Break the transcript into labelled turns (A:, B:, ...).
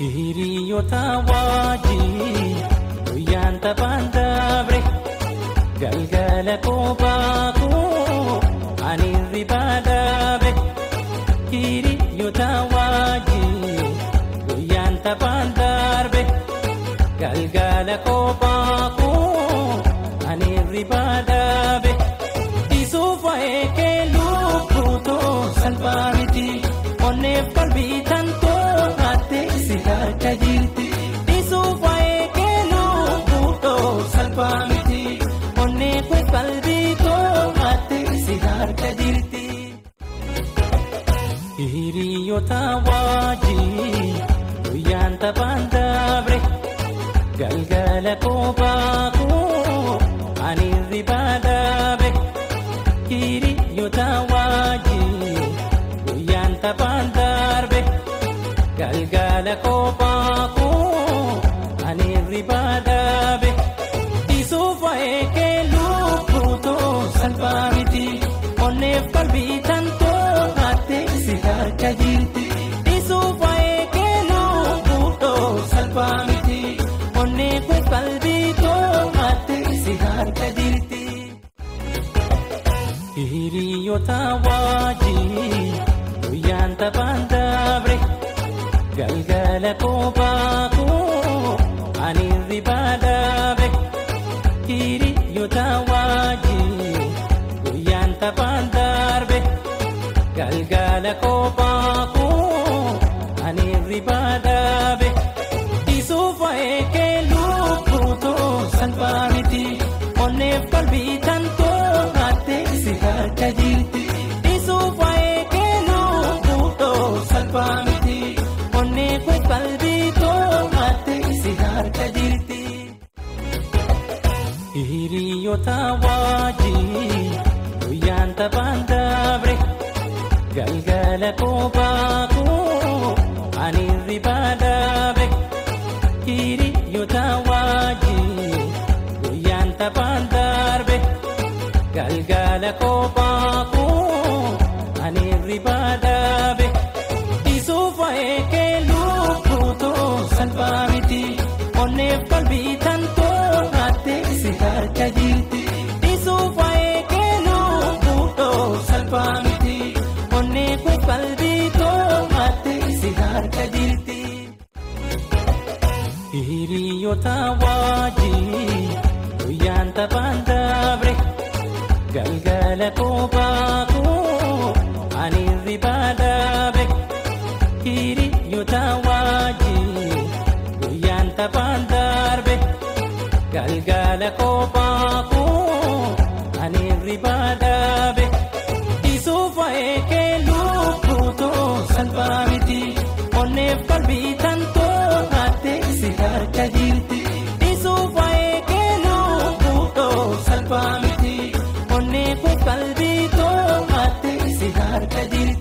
A: Hiriyoota wajjin guyyaan taphaan dabre galgala kophaa koo ani hirribaa dhaabe. Hiriyoota wajjin guyyaan taphaan darbe galgala kophaa koo ani hirribaa dhaabe. Isuuf waa'ee kee lubbuutoo salphaa miti onneef qalbii tantoo. Si harka jirti isuuf waa'ee kee lubbuutoo salphaa miti onnee koo qalbii too'atte si harka jirti. Hiriyoota wajjin guyyaan taphaan dabre galgala kophaa koo ani hirribaa dhaabe. Hiriyoota wajjin guyyaan taphaan darbe. Galgala kophaa koo ani hirribaa dhaabe. Isuuf waa'ee kee lubbuutoo salphaa miti onneef qalbii tantoo haatte si harka jirti. Isuuf waa'ee kee lubbuutoo salphaa miti onnee koo qalbii too'atte si harka jirti. Hiriyoota wajjin guyyaan taphaan dabre. Galgala kophaa koo ani hirribaa dhaabe. Hiriyoota wajjin guyyaan taphaan darbe galgala kophaa koo ani hirribaa dhaabe. Isuuf waa'ee kee lubbuutoo salphaa miti onneef qalbii tantoo haatte si harka jirti. Isuuf waa'ee kee lubbuutoo salphaa miti. Onnee koo qalbii too'atte si harka jirti. Hiriyoota wajjin guyyaan taphaan dabre galgala kophaa koo ani hirribaa dhaabe. Hiriyoota wajjin guyyaan taphaan darbe galgala kophaa koo ani hirribaa dhaabe. Isuuf waa'ee kee lubbuutoo salphaa miti onneef qalbii tantoo haatte si harka jirti. Isuuf waa'ee kee lubbuutoo salphaa miti onnee koo qalbii too'atte si harka jirti. Hiriyoota wajjin guyyaan taphaan dabre galgala kophaa koo ani hirribaa dhaabe. Hiriyoota wajjin guyyaan taphaan darbe galgala kophaa koo ani hirribaa dhaabe. Isuuf waa'ee kee lubbuutoo salphaa miti onneef qalbii tantoo haatte si harka jirti. Isuuf waa'ee kee lubbuutoo salphaa miti onnee koo qalbii too'atte si harka jirti.